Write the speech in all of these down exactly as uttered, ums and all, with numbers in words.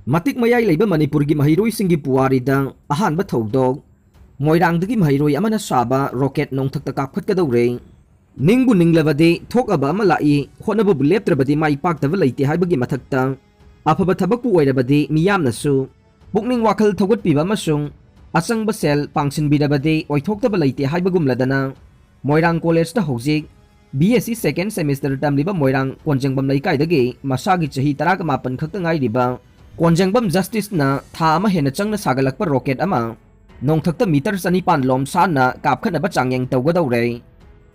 ꯃꯇꯤꯛ ꯃꯌꯥꯏ ꯂꯩꯕ ꯃꯅꯤꯄꯨꯔꯒꯤ ꯃꯍꯩꯔꯣꯏꯁꯤꯡꯒꯤ ꯄꯨꯋꯥꯔꯤꯗ ꯑꯍꯥꯟꯕ ꯊꯧꯗꯣꯛ, ꯃꯣꯏꯔꯥꯡꯗꯒꯤ ꯃꯍꯩꯔꯣꯏ ꯑꯃꯅ ꯁꯥꯕ ꯔꯣꯀꯦꯠ ꯅꯣꯡꯊꯛꯇ ꯀꯥꯞꯈꯠꯀꯗꯧꯔꯦ꯫ ꯅꯤꯡꯕꯨ ꯅꯤꯡꯂꯕꯗꯤ ꯊꯣꯛꯑꯕ ꯑꯃ ꯂꯥꯛꯏ, ꯍꯣꯠꯅꯕꯕꯨ ꯂꯦꯞꯇ꯭ꯔꯕꯗꯤ ꯃꯥꯏ ꯄꯥꯛꯇꯕ ꯂꯩꯇꯦ ꯍꯥꯏꯕꯒꯤ ꯃꯊꯛꯇ, ꯑꯐꯕ ꯊꯕꯛꯄꯨ ꯑꯣꯏꯔꯕꯗꯤ ꯃꯤꯌꯥꯝꯅꯁꯨ ꯄꯨꯛꯅꯤꯡ ꯋꯥꯈꯜ ꯊꯧꯒꯠꯄꯤꯕ ꯑꯃꯁꯨꯡ ꯑꯆꯪꯕ ꯁꯦꯜ ꯄꯥꯡꯁꯤꯟꯕꯤꯔꯕꯗꯤ ꯑꯣꯏꯊꯣꯛꯇꯕ ꯂꯩꯇꯦ ꯍꯥꯏꯕꯒꯨꯝꯂꯗꯅ, ꯃꯣꯏꯔꯥꯡ ꯀꯣꯂꯦꯖꯇ ꯍꯧꯖꯤꯛ B S C second semester ꯇꯝꯂꯤꯕ ꯃꯣꯏꯔꯥꯡ ꯀꯣꯟꯖꯦꯡꯕꯝ ꯂꯩꯀꯥꯏꯗꯒꯤ ꯃꯁꯥꯒꯤ ꯆꯍꯤ ꯇꯔꯥꯒ ꯃꯥꯄꯟ ꯈꯛꯇ ꯉꯥꯏꯔꯤꯕ ꯀꯣꯟꯖꯦꯡꯕꯝ ꯖꯁꯇꯤꯁꯅ ꯊꯥ ꯑꯃ ꯍꯦꯟꯅ ꯆꯪꯅ ꯁꯥꯒꯠꯂꯛꯄ ꯔꯣꯀꯦꯠ ꯑꯃ ꯅꯣꯡꯊꯛꯇ ꯃꯤꯇꯔ ꯆꯅꯤꯄꯥꯟ ꯂꯣꯝ ꯁꯥꯟꯅ ꯀꯥꯞꯈꯠꯅꯕ ꯆꯥꯡꯌꯦꯡ ꯇꯧꯒꯗꯧꯔꯦ꯫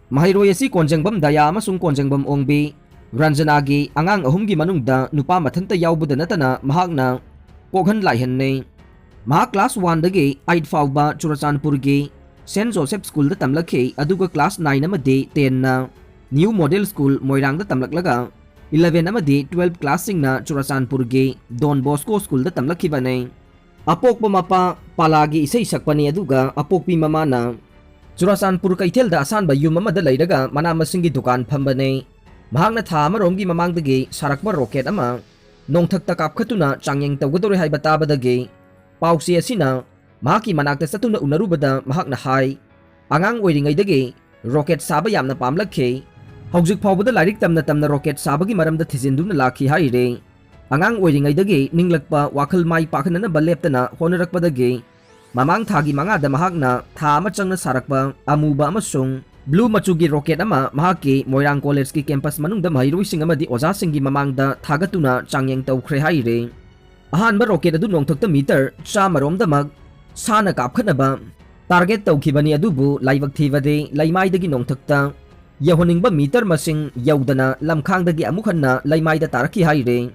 ꯃꯍꯩꯔꯣꯏ ꯑꯁꯤ ꯀꯣꯟꯖꯦꯡꯕꯝ ꯗꯌꯥ ꯑꯃꯁꯨꯡ ꯀꯣꯟꯖꯦꯡꯕꯝ ꯑꯣꯡꯕꯤ ꯔꯟꯖꯅꯥꯒꯤ ꯑꯉꯥꯡ ꯑꯍꯨꯝꯒꯤ ꯃꯅꯨꯡꯗ ꯅꯨꯄꯥ ꯃꯊꯟꯇ ꯌꯥꯎꯕꯗ ꯅꯠꯇꯅ ꯃꯍꯥꯛꯅ ꯀꯣꯛꯍꯟ ꯂꯥꯏꯍꯟꯅꯤ꯫ ꯃꯍꯥꯛ class one ꯗꯒꯤ eight ꯐꯥꯎꯕ ꯆꯨꯔꯆꯥꯟꯄꯨꯔꯒꯤ Saint Joseph School ꯗ ꯇꯝꯂꯛꯈꯤ, ꯑꯗꯨꯒ class nine ꯑꯃꯗꯤ ten ꯅ New Model School ꯃꯣꯏꯔꯥꯡꯗ ꯇꯝꯂꯛꯂꯒ eleven ꯑꯃꯗꯤ twelve class ꯁꯤꯡꯅ ꯆꯨꯔꯆꯥꯟꯄꯨꯔꯒꯤ Don Bosco School ꯗ ꯇꯝꯂꯛꯈꯤꯕꯅꯤ꯫ ꯑꯄꯣꯛꯄ ꯃꯄꯥ ꯄꯥꯂꯥꯒꯤ ꯏꯁꯩ ꯁꯛꯄꯅꯤ, ꯑꯗꯨꯒ ꯑꯄꯣꯛꯄꯤ ꯃꯃꯥꯅ ꯆꯨꯔꯆꯥꯟꯄꯨꯔ ꯀꯩꯊꯦꯜꯗ ꯑꯁꯥꯟꯕ ꯌꯨꯝ ꯑꯃꯗ ꯂꯩꯔꯒ ꯃꯅꯥ ꯃꯁꯤꯡꯒꯤ ꯗꯨꯀꯥꯟ ꯐꯝꯕꯅꯤ꯫ ꯃꯍꯥꯛꯅ ꯊꯥ ꯑꯃꯔꯣꯝꯒꯤ ꯃꯃꯥꯡꯗꯒꯤ ꯁꯥꯔꯛꯄ ꯔꯣꯀꯦꯠ ꯑꯃ ꯅꯣꯡꯊꯛꯇ ꯀꯥꯞꯈꯠꯇꯨꯅ ꯆꯥꯡꯌꯦꯡ ꯇꯧꯒꯗꯧꯔꯦ ꯍꯥꯏꯕ ꯇꯥꯕꯗꯒꯤ ꯄꯥꯎꯆꯦ ꯑꯁꯤꯅ ꯃꯍꯥꯛꯀꯤ ꯃꯅꯥꯛꯇ ꯆꯠꯇꯨꯅ ꯎꯅꯔꯨꯕꯗ ꯃꯍꯥꯛꯅ ꯍꯥꯏ, "ꯑꯉꯥꯡ ꯑꯣꯏꯔꯤꯉꯩꯗꯒꯤ ꯔꯣꯀꯦꯠ ꯁꯥꯕ ꯌꯥꯝꯅ ꯄꯥꯝꯂꯛꯈꯤ꯫ ꯍꯧꯖꯤꯛ ꯐꯥꯎꯕꯗ ꯂꯥꯏꯔꯤꯛ ꯇꯝꯅ ꯇꯝꯅ ꯔꯣꯀꯦꯠ ꯁꯥꯕꯒꯤ ꯃꯔꯝꯗ ꯊꯤꯖꯤꯟꯗꯨꯅ ꯂꯥꯛꯈꯤ" ꯍꯥꯏꯔꯤ꯫ ꯑꯉꯥꯡ ꯑꯣꯏꯔꯤꯉꯩꯗꯒꯤ ꯅꯤꯡꯂꯛꯄ ꯋꯥꯈꯜ ꯃꯥꯏ ꯄꯥꯛꯍꯟꯅꯅꯕ ꯂꯦꯞꯇꯅ ꯍꯣꯠꯅꯔꯛꯄꯗꯒꯤ ꯃꯃꯥꯡ ꯊꯥꯒꯤ ꯃꯉꯥꯗ ꯃꯍꯥꯛꯅ ꯊꯥ ꯑꯃ ꯆꯪꯅ ꯁꯥꯔꯛꯄ ꯑꯃꯨꯕ ꯑꯃꯁꯨꯡ blue ꯃꯆꯨꯒꯤ ꯔꯣꯀꯦꯠ ꯑꯃ ꯃꯍꯥꯛꯀꯤ ꯃꯣꯏꯔꯥꯡ ꯀꯣꯂꯦꯖꯀꯤ campus ꯃꯅꯨꯡꯗ ꯃꯍꯩꯔꯣꯏꯁꯤꯡ ꯑꯃꯗꯤ ꯑꯣꯖꯥꯁꯤꯡꯒꯤ ꯃꯃꯥꯡꯗ ꯊꯥꯒꯠꯇꯨꯅ ꯆꯥꯡꯌꯦꯡ ꯇꯧꯈ꯭ꯔꯦ ꯍꯥꯏꯔꯤ꯫ ꯑꯍꯥꯟꯕ ꯔꯣꯀꯦꯠ ꯑꯗꯨ ꯅꯣꯡꯊꯛꯇ ꯃꯤꯇꯔ ꯆꯥꯝꯃꯔꯣꯝꯗꯃꯛ ꯁꯥꯅ ꯀꯥꯞꯈꯠꯅꯕ target ꯇꯧꯈꯤꯕꯅꯤ, ꯑꯗꯨꯕꯨ ꯂꯥꯏꯕꯛ ꯊꯤꯕꯗꯤ ꯂꯩꯃꯥꯏꯗꯒꯤ ꯅꯣꯡꯊꯛꯇ ꯌꯧꯍꯟꯅꯤꯡꯕ ꯃꯤꯇꯔ ꯃꯁꯤꯡ ꯌꯧꯗꯅ ꯂꯝꯈꯥꯡꯗꯒꯤ ꯑꯃꯨꯛ ꯍꯟꯅ ꯂꯩꯃꯥꯏꯗ ꯇꯥꯔꯛꯈꯤ ꯍꯥꯏꯔꯤ꯫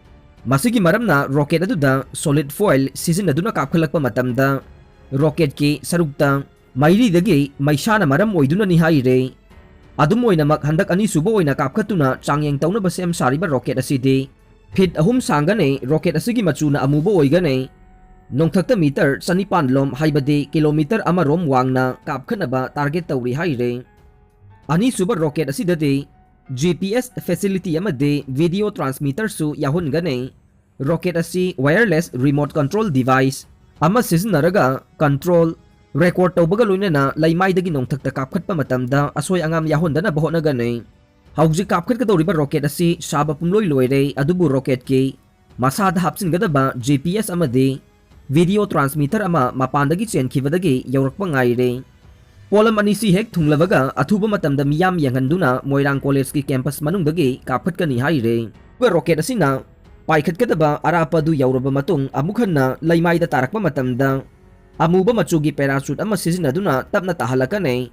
ꯃꯁꯤꯒꯤ ꯃꯔꯝꯅ ꯔꯣꯀꯦꯠ ꯑꯗꯨꯗ solid foil ꯁꯤꯖꯤꯟꯅꯗꯨꯅ ꯀꯥꯞꯈꯠꯂꯛꯄ ꯃꯇꯝꯗ ꯔꯣꯀꯦꯠꯀꯤ ꯁꯔꯨꯛꯇ ꯃꯩꯔꯤꯗꯒꯤ ꯃꯩꯁꯥꯅ ꯃꯔꯝ ꯑꯣꯏꯗꯨꯅꯅꯤ ꯍꯥꯏꯔꯤ꯫ ꯑꯗꯨꯝ ꯑꯣꯏꯅꯃꯛ, ꯍꯟꯗꯛ ꯑꯅꯤꯁꯨꯕ ꯑꯣꯏꯅ ꯀꯥꯞꯈꯠꯇꯨꯅ ꯆꯥꯡꯌꯦꯡ ꯇꯧꯅꯕ ꯁꯦꯝ ꯁꯥꯔꯤꯕ ꯔꯣꯀꯦꯠ ꯑꯁꯤꯗꯤ ꯐꯤꯠ ꯑꯍꯨꯝ ꯁꯥꯡꯒꯅꯤ꯫ ꯔꯣꯀꯦꯠ ꯑꯁꯤꯒꯤ ꯃꯆꯨꯅ ꯑꯃꯨꯕ ꯑꯣꯏꯒꯅꯤ꯫ ꯅꯣꯡꯊꯛꯇ ꯃꯤꯇꯔ ꯆꯅꯤꯄꯥꯟ ꯂꯣꯝ, ꯍꯥꯏꯕꯗꯤ ꯀꯤꯂꯣꯃꯤꯇꯔ ꯑꯃꯔꯣꯝ ꯋꯥꯡꯅ ꯀꯥꯞꯈꯠꯅꯕ target ꯇꯧꯔꯤ ꯍꯥꯏꯔꯤ꯫ ꯑꯅꯤꯁꯨꯕ ꯔꯣꯀꯦꯠ ꯑꯁꯤꯗꯗꯤ G P S facility ꯑꯃꯗꯤ video transmitterꯁꯨ ꯌꯥꯎꯍꯟꯒꯅꯤ꯫ Rocket ꯑꯁꯤ wireless remote control device ꯑꯃ ꯁꯤꯖꯤꯟꯅꯔꯒ control, record ꯇꯧꯕꯒ ꯂꯣꯏꯅꯅ ꯂꯩꯃꯥꯏꯗꯒꯤ ꯅꯣꯡꯊꯛꯇ ꯀꯥꯞꯈꯠꯄ ꯃꯇꯝꯗ ꯑꯁꯣꯏ ꯑꯉꯥꯝ ꯌꯥꯎꯍꯟꯗꯅꯕ ꯍꯣꯠꯅꯒꯅꯤ꯫ ꯍꯧꯖꯤꯛ ꯀꯥꯞꯈꯠꯀꯗꯧꯔꯤꯕ rocket ꯑꯁꯤ ꯁꯥꯕ ꯄꯨꯝꯂꯣꯏ ꯂꯣꯏꯔꯦ, ꯑꯗꯨꯕꯨ rocketꯀꯤ ꯃꯁꯥꯗ ꯍꯥꯞꯆꯤꯟꯒꯗꯕ G P S ꯑꯃꯗꯤ video transmitter ꯑꯃ ꯃꯄꯥꯟꯗꯒꯤ ꯆꯦꯟꯈꯤꯕꯗꯒꯤ ꯌꯧꯔꯛꯄ ꯉꯥꯏꯔꯦ꯫ ꯄꯣꯠꯂꯝ ꯑꯅꯤꯁꯤ ꯍꯦꯛ ꯊꯨꯡꯂꯕꯒ ꯑꯊꯨꯕ ꯃꯇꯝꯗ ꯃꯤꯌꯥꯝ ꯌꯦꯡꯍꯟꯗꯨꯅ ꯃꯣꯏꯔꯥꯡ ꯀꯣꯂꯦꯖꯀꯤ campus ꯃꯅꯨꯡꯗꯒꯤ ꯀꯥꯞꯈꯠꯀꯅꯤ ꯍꯥꯏꯔꯦ꯫ ꯑꯗꯨꯒ rocket ꯑꯁꯤꯅ ꯄꯥꯏꯈꯠꯀꯗꯕ ꯑꯔꯥꯞꯄ ꯑꯗꯨ ꯌꯧꯔꯕ ꯃꯇꯨꯡ ꯑꯃꯨꯛ ꯍꯟꯅ ꯂꯩꯃꯥꯏꯗ ꯇꯥꯔꯛꯄ ꯃꯇꯝꯗ ꯑꯃꯨꯕ ꯃꯆꯨꯒꯤ parachute ꯑꯃ ꯁꯤꯖꯤꯟꯅꯗꯨꯅ ꯇꯞꯅ ꯇꯥꯍꯜꯂꯛꯀꯅꯤ꯫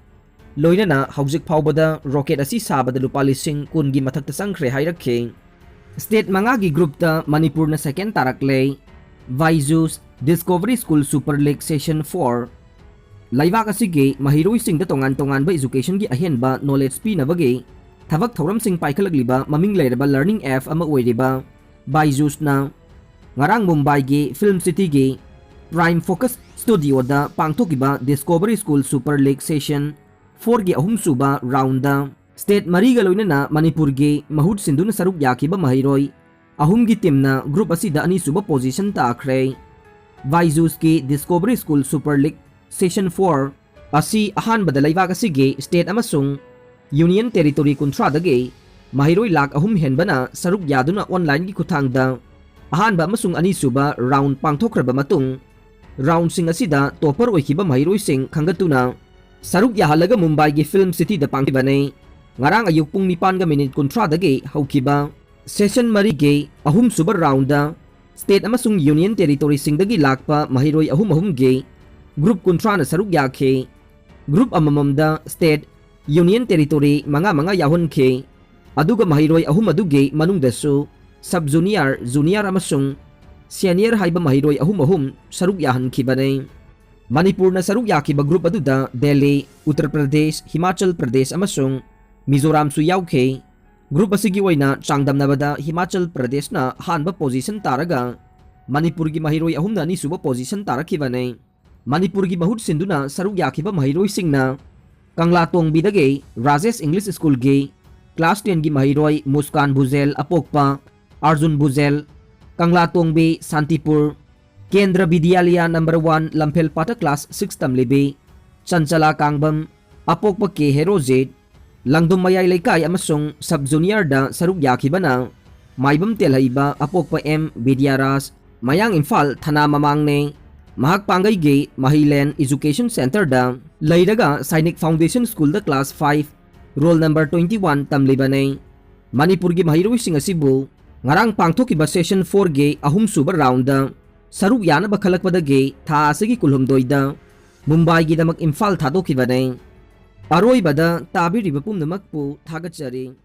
ꯂꯣꯏꯅꯅ ꯍꯧꯖꯤꯛ ꯐꯥꯎꯕꯗ rocket ꯑꯁꯤ ꯁꯥꯕꯗ ꯂꯨꯄꯥ ꯂꯤꯁꯤꯡ ꯀꯨꯟꯒꯤ ꯃꯊꯛꯇ ꯆꯪꯈ꯭ꯔꯦ ꯍꯥꯏꯔꯛꯈꯤ꯫ State ꯃꯉꯥꯒꯤ groupꯇ ꯃꯅꯤꯄꯨꯔꯅ second ꯇꯥꯔꯛꯂꯦ꯫ BYJU'S Discovery School Super League Session four꯫ ꯂꯩꯕꯥꯛ ꯑꯁꯤꯒꯤ ꯃꯍꯩꯔꯣꯏꯁꯤꯡꯗ ꯇꯣꯉꯥꯟ ꯇꯣꯉꯥꯟꯕ educationꯒꯤ ꯑꯍꯦꯟꯕ knowledge ꯄꯤꯅꯕꯒꯤ ꯊꯕꯛ ꯊꯧꯔꯝꯁꯤꯡ ꯄꯥꯏꯈꯠꯂꯛꯂꯤꯕ ꯃꯃꯤꯡ ꯂꯩꯔꯕ learning app ꯑꯃ ꯑꯣꯏꯔꯤꯕ BYJU'sꯅ ꯉꯔꯥꯡ ꯃꯨꯝꯕꯥꯏꯒꯤ Film Cityꯒꯤ Prime Focus Studioꯗ ꯄꯥꯡꯊꯣꯛꯈꯤꯕ Discovery School Super League Session fourꯒꯤ ꯑꯍꯨꯝꯁꯨꯕ roundꯗ state ꯃꯔꯤꯒ ꯂꯣꯏꯅꯅ ꯃꯅꯤꯄꯨꯔꯒꯤ ꯃꯍꯨꯠ ꯁꯤꯟꯗꯨꯅ ꯁꯔꯨꯛ ꯌꯥꯈꯤꯕ ꯃꯍꯩꯔꯣꯏ ꯑꯍꯨꯝꯒꯤ teamꯅ group ꯑꯁꯤꯗ ꯑꯅꯤꯁꯨꯕ position ꯇꯥꯈ꯭ꯔꯦ꯫ BYJU'sꯀꯤ Discovery School Super League Session four ꯑꯁꯤ ꯑꯍꯥꯟꯕꯗ ꯂꯩꯕꯥꯛ ꯑꯁꯤꯒꯤ state ꯑꯃꯁꯨꯡ union territory ꯀꯨꯟꯊ꯭ꯔꯥꯗꯒꯤ ꯃꯍꯩꯔꯣꯏ ꯂꯥꯈ ꯑꯍꯨꯝ ꯍꯦꯟꯕꯅ ꯁꯔꯨꯛ ꯌꯥꯗꯨꯅ onlineꯒꯤ ꯈꯨꯠꯊꯥꯡꯗ ꯑꯍꯥꯟꯕ ꯑꯃꯁꯨꯡ ꯑꯅꯤꯁꯨꯕ round ꯄꯥꯡꯊꯣꯛꯈ꯭ꯔꯕ ꯃꯇꯨꯡ, roundꯁꯤꯡ ꯑꯁꯤꯗ topper ꯑꯣꯏꯈꯤꯕ ꯃꯍꯩꯔꯣꯏꯁꯤꯡ ꯈꯟꯒꯠꯇꯨꯅ ꯁꯔꯨꯛ ꯌꯥꯍꯜꯂꯒ ꯃꯨꯝꯕꯥꯏꯒꯤ Film Cityꯗ ꯄꯥꯡꯊꯣꯛꯈꯤꯕꯅꯤ꯫ ꯉꯔꯥꯡ ꯑꯌꯨꯛ ꯄꯨꯡ ꯅꯤꯄꯥꯟꯒ minute ꯀꯨꯟꯊ꯭ꯔꯥꯗꯒꯤ ꯍꯧꯈꯤꯕ session ꯃꯔꯤꯒꯤ ꯑꯍꯨꯝꯁꯨꯕ roundꯗ state ꯑꯃꯁꯨꯡ union territoryꯁꯤꯡꯗꯒꯤ ꯂꯥꯛꯄ ꯃꯍꯩꯔꯣꯏ ꯑꯍꯨꯝ ꯑꯍꯨꯝꯒꯤ group ꯀꯨꯟꯊ꯭ꯔꯥꯅ ꯁꯔꯨꯛ ꯌꯥꯈꯤ꯫ Group ꯑꯃꯃꯝꯗ state, union territory ꯃꯉꯥ ꯃꯉꯥ ꯌꯥꯎꯍꯟꯈꯤ꯫ ꯑꯗꯨꯒ ꯃꯍꯩꯔꯣꯏ ꯑꯍꯨꯝ ꯑꯗꯨꯒꯤ ꯃꯅꯨꯡꯗꯁꯨ sub junior, junior ꯑꯃꯁꯨꯡ senior ꯍꯥꯏꯕ ꯃꯍꯩꯔꯣꯏ ꯑꯍꯨꯝ ꯑꯍꯨꯝ ꯁꯔꯨꯛ ꯌꯥꯍꯟꯈꯤꯕꯅꯤ꯫ ꯃꯅꯤꯄꯨꯔꯅ ꯁꯔꯨꯛ ꯌꯥꯈꯤꯕ group ꯑꯗꯨꯗ ꯗꯦꯜꯂꯤ, ꯎꯠꯇꯔ ꯄ꯭ꯔꯗꯦꯁ, ꯍꯤꯃꯥꯆꯜ ꯄ꯭ꯔꯗꯦꯁ ꯑꯃꯁꯨꯡ ꯃꯤꯖꯣꯔꯥꯝꯁꯨ ꯌꯥꯎꯈꯤ꯫ Group ꯑꯁꯤꯒꯤ ꯑꯣꯏꯅ ꯆꯥꯡꯗꯝꯅꯕꯗ ꯍꯤꯃꯥꯆꯜ ꯄ꯭ꯔꯗꯦꯁꯅ ꯑꯍꯥꯟꯕ position ꯇꯥꯔꯒ ꯃꯅꯤꯄꯨꯔꯒꯤ ꯃꯍꯩꯔꯣꯏ ꯑꯍꯨꯝꯅ ꯑꯅꯤꯁꯨꯕ position ꯇꯥꯔꯛꯈꯤꯕꯅꯤ꯫ ꯃꯅꯤꯄꯨꯔꯒꯤ ꯃꯍꯨꯠ ꯁꯤꯟꯗꯨꯅ ꯁꯔꯨꯛ ꯌꯥꯈꯤꯕ ꯃꯍꯩꯔꯣꯏꯁꯤꯡꯅ ꯀꯪꯂꯥꯇꯣꯡꯕꯤꯗꯒꯤ ꯔꯥꯖꯦꯁ English Schoolꯒꯤ class tenꯒꯤ ꯃꯍꯩꯔꯣꯏ ꯃꯨꯁꯀꯥꯟ ꯚꯨꯖꯦꯜ, ꯑꯄꯣꯛꯄ ꯑꯥꯔꯖꯨꯟ ꯚꯨꯖꯦꯜ, ꯀꯪꯂꯥꯇꯣꯡꯕꯤ, ꯁꯥꯟꯇꯤꯄꯨꯔ, ꯀꯦꯟꯗ꯭ꯔ ꯕꯤꯗ꯭ꯌꯥꯂꯌꯥ number one, ꯂꯝꯐꯦꯜꯄꯥꯠꯇ class six ꯇꯝꯂꯤꯕꯤ ꯆꯟꯆꯂꯥ Kangbam, ꯑꯄꯣꯛꯄ ꯀꯦ ꯍꯦꯔꯣꯖꯤꯠ, ꯂꯥꯡꯗꯨꯝ ꯃꯌꯥꯏ ꯂꯩꯀꯥꯏ ꯑꯃꯁꯨꯡ ꯁꯕ ꯖꯨꯅꯤꯌꯔꯗ ꯁꯔꯨꯛ ꯌꯥꯈꯤꯕꯅ ꯃꯥꯏꯕꯝ ꯇꯦꯜꯍꯩꯕ ꯑꯄꯣꯛꯄ ꯑꯦꯝ ꯕꯤꯗ꯭ꯌꯥꯔꯥꯖ, ꯃꯌꯥꯡ ꯏꯝꯐꯥꯜ ꯊꯅꯥ ꯃꯃꯥꯡꯅꯦ꯫ ꯃꯍꯥꯛ ꯄꯥꯡꯒꯩꯒꯤ ꯃꯍꯩꯂꯦꯟ ꯏꯖꯨꯀꯦꯁꯟ ꯁꯦꯟꯇꯔꯗ ꯂꯩꯔꯒ ꯁꯥꯏꯅꯤꯛ ꯐꯥꯎꯟꯗꯦꯁꯟ ꯁ꯭ꯀꯨꯜꯗ class five, roll number twenty one ꯇꯝꯂꯤꯕꯅꯤ꯫ ꯃꯅꯤꯄꯨꯔꯒꯤ ꯃꯍꯩꯔꯣꯏꯁꯤꯡ ꯑꯁꯤꯕꯨ ꯉꯔꯥꯡ ꯄꯥꯡꯊꯣꯛꯈꯤꯕ ꯁꯦꯁꯟ ꯐꯣꯔꯒꯤ ꯑꯍꯨꯝꯁꯨꯕ ꯔꯥꯎꯟꯗ ꯁꯔꯨꯛ ꯌꯥꯅꯕ ꯈꯜꯂꯛꯄꯗꯒꯤ ꯊꯥ ꯑꯁꯤꯒꯤ ꯀꯨꯟꯍꯨꯝꯗꯣꯏꯗ ꯃꯨꯝꯕꯥꯏꯒꯤꯗꯃꯛ ꯏꯝꯐꯥꯜ ꯊꯥꯗꯣꯛꯈꯤꯕꯅꯤ꯫ ꯑꯔꯣꯏꯕꯗ ꯇꯥꯕꯤꯔꯤꯕ ꯄꯨꯝꯅꯃꯛꯄꯨ ꯊꯥꯒꯠꯆꯔꯤ꯫